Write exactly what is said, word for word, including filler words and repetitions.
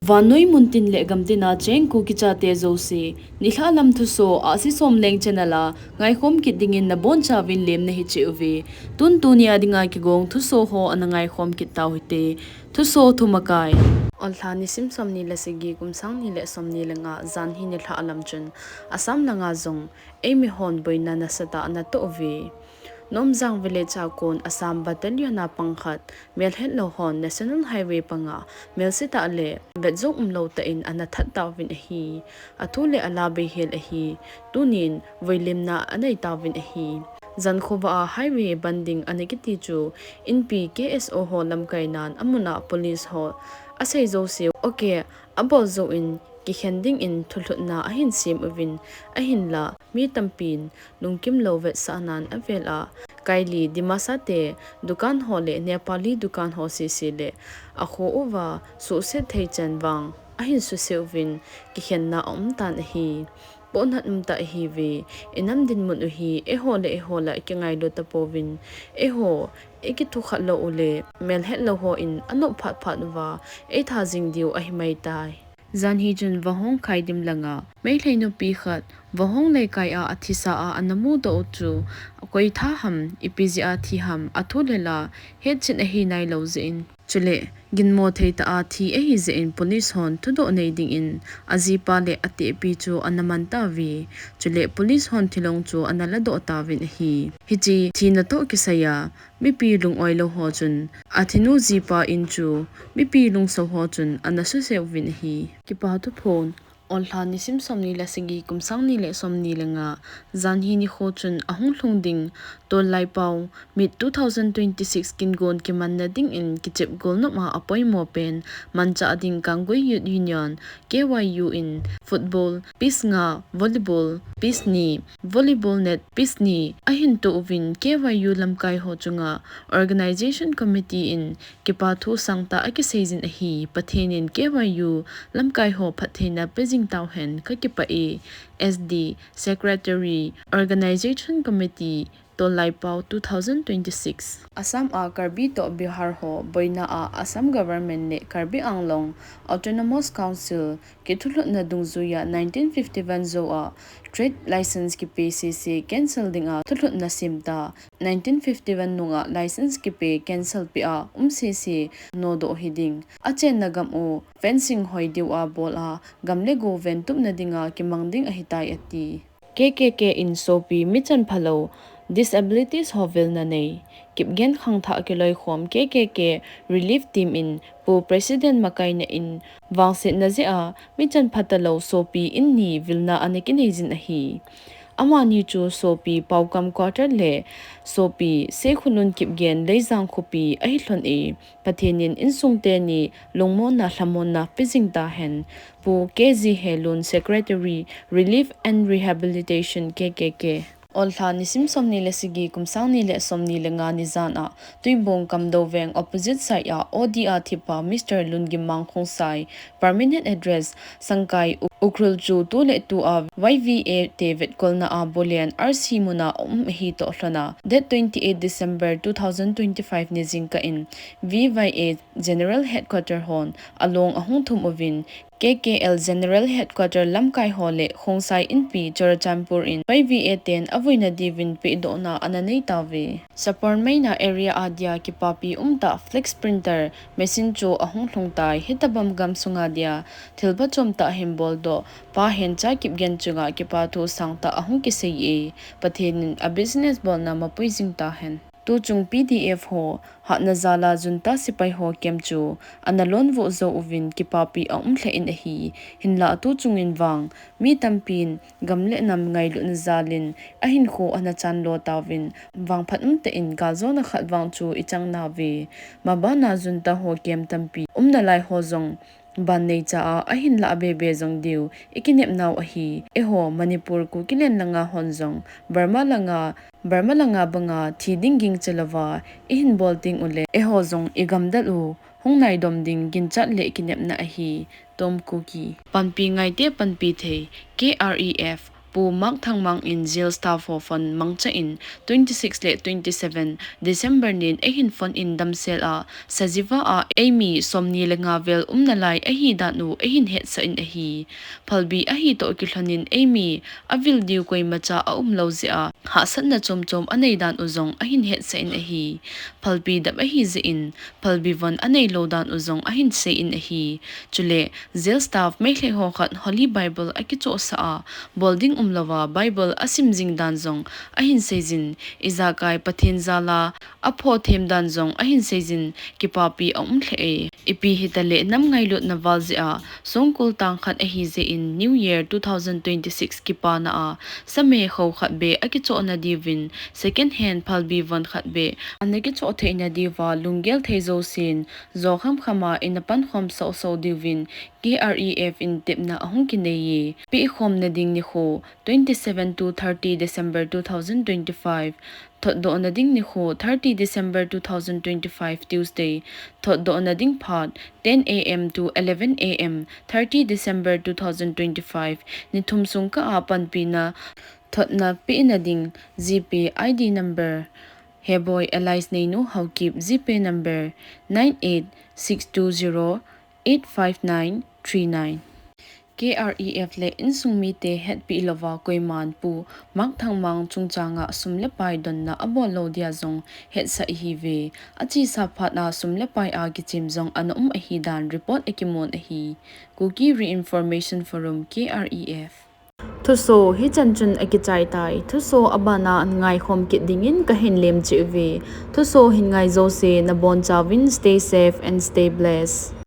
Vannoi muntin le gamtina cheng Kuki chate jouse, nilhah lam thuso, Ahsi Somleng channel a ngaikhom kit dingin nabonchauvin lemna hiche uve. Tun tunia dinga kigong thuso ho ana ngaikhom kit tau hite. Thuso thumakai. Olha nisim somni le sagi kum sang ni le somni le nga, janhi nilhah lam chun Assam langa jong eimi hon boina nasatah ana toh uve. Nomjang village a kon Assam Battalion a pang khat, melhetlou hon National Highway panga, melsetah le vetjou umlou tah in ana that tauvin ahi. Athu le ala beihel ahi. Tunin voilimna anei tauvin ahi. Jan khovah a highway bandh ding ana kiti chu, inpi K S O ho lamkainan amun a police ho asei jouse, okay, abol jou in kikhen dingin thulhutna ahin sem uvin, ahinla mi tampin lungkimlou vetsahnan avel a, Kaili, Dimasa te dukan ho le Nepali dukan ho sese le akho uva suhset thei chan vang ahin suse uvin, kikhenna aum tan ahi. Pohnat umtah ahiuve, inam dinmun u hi eiho le eiho lah kingailu tapouvin, eiho ikithukhat lou u le melhetlou hon anop phat phat uva eitha jing diu ahi maitai. Janhi chun Vahong Khaidim langa Meitei nupi khat Vahong Leikai a athisa a ana mudoh u chu, koi tha ham, ipi jeh a thi ham, athu le la hetchet ahi nailou jeh in, chule ginmo thei tah a thi ahi jeh in police hon thudoh nei dingin ajipa le atehpi chu ana man tauve. Chule police hon thilong chu ana ladoh tauvin ahi. Hiche thina toh kisai a mipi lungoilou ho chun athinu jipa in chu mipi lungso ho chun ana suse uvin ahi. Kipa thuphon. Olha nisim somni le sagi kum sang ni le somni le nga, janhi nikho chun ahung lhung ding Tolai Pao Meet two thousand twenty-six kingon kimanna dingin kichep golnop a apoimo pen, manchah ding Kanggui Youth Union, K Y U in football pitch nga, volleyball pitch ni, volleyball net pitch ni ahin toh uvin, K Y U lamkai ho chunga Organization Committee in kipa thu sangtah akiseijin ahi. Pathen in K Y U lamkai ho phattheina pejing tauhen, kakipah e. S D, Secretary, Organization Committee, Tolai Pao two thousand twenty-six. Assam a Karbi toh Bihar ho boina a Assam Government le Karbi Anglong Autonomous Council kithulhutna dungjuiya nineteen fifty-one jou a trade license kipe sese cancel dinga thulhutna semta, nineteen fifty-one nunga license kipe cancel peh a um sese nodoh hiding, achenna gam u fencing hoi diu a bol a, gam le go ventupna dinga kimang ding ahitai ati. K K K in sopi michan phalou, disabilities ho vilna nei, Kipgen khangthah kiloikhom K K K relief team in Pu President makaina in vangsetna jeh a michan phatalou sopi in ni vilna ana kineijin ahi. Amani chu sopi Paokam Quarter le sopi Sekhulun Kipgen Leijang khopi ahi lhon e. Pathen in insung teni lungmonna lhamonna pejing tahen, Pu K G Helun, Secretary, Relief and Rehabilitation, K K K. Olha nisim somni le sagi kum sang ni le somni le nga nijan a, Tuibong Kamdou Veng opposite side a O D a thipa Mister Lungimang Khongsai, permanent address Sangkai, U-, Ukhrul chu tu le tu a Y V A te vetkolna a Bolen R C muna um ahi toh lhona, date twenty-eight December two thousand twenty-five ni jingkah in V Y A General Headquarter hon along ahung thum uvin, K K L General Headquarter lamkai ho le Khongsai Inpi Churachandpur in Y V A ten avuina diuvin pehdohna ana nei tauve. Sapormeina area a dia kipapi umtah flex printer machine chu ahung lhung tai, hitobang gamsunga dia thil phachom tah hin boldoh pa Hencha Kipgen chunga kipa thu sangtah ahung kisei e, Pathen in a business bolna mapui jing tahen. Tuchung P D F ho hatna jal a junta sepai ho camp chu ana lonvuh jou uvin kipapi aum lheh in ahi. Hinlah tuchung in vang mi tampin gam le nam ngailutna jal in ahinkho ana chanlo tauvin, vangphat umtah in galjona khat vang chu ichang nauve. Mabana junta ho camp tampi umnalai ho jong ban neicha a ahin lah bebe jong diu ikinepnau ahi. Eiho Manipur Kukiland langa hon jong Burma langa, Burma langa banga thi ding gingcha louva ihin bol teng uleh eiho jong igamdal u hung naidom ding ginchat le kinepna ahi. Tom Kuki. Panpi ngaite panpi thei, K R E F, Pu Mark Thangmang in jail staff ho phone mangcha in twenty six le twenty seven December nin eihin phone in damsel a, Sajiwa a eimi somni le nga vel umna lai ahi dan u eihin hetsah in ahi. Phalbi ahi toh kilhon in eimi avil diu koimacha aumlou jeh a, hahsatna chomchom anei dan u jong ahin hetsah in ahi. Phalbi dap ahi jeh in, phalbi von aneilou dan u jong ahin sei in ahi. Chule, jail staff Meitei ho khat Holy Bible akichohsah a, bol ding umlou a Bible asim jing dan jong ahin sei jin, ijakai Pathen jal a apho them dan jong ahin sei jin, kipapi aum lheh e. Ipi hita le nam ngailutna val jeh a, songkul tang khat ahi jeh in New Year two thousand twenty six kipana a, same kho khat beh akichohna diuvin, second hand phalbi von khat beh ana kichoh theina diuva lunggel thei jousen, jo khamkham a ina pankhom sohsoh diuvin K R E F in tepna ahung kinei e. Pehkhomna ding nikho twenty seven to thirty December two thousand twenty five, thotdohna ding nikho thirty December two thousand twenty five Tuesday, thotdohna ding phat ten A M to eleven A M thirty December two thousand twenty five, nithum sung kah a panpina thotna pehna ding GPay I D number Heboi alias Neinu Haokip, GPay number nine eight six two zero eight five nine three nine. K R E F le insung mite hetpeh louva koiman Pu Mark Thangmang chungchang a sum le pai donna abol lou dia jong hetsah ihiuve. Achesa phat a sum le pai a kichem jong ana um ahi dan report akimun ahi. Kuki Reinformation Forum, K R E F. Thuso hichan chun akichai tai. Thuso abana ngaikhom kit dingin kahin lem cheh uve. Thuso hin ngai jouse nabonchauvin stay safe and stay blessed.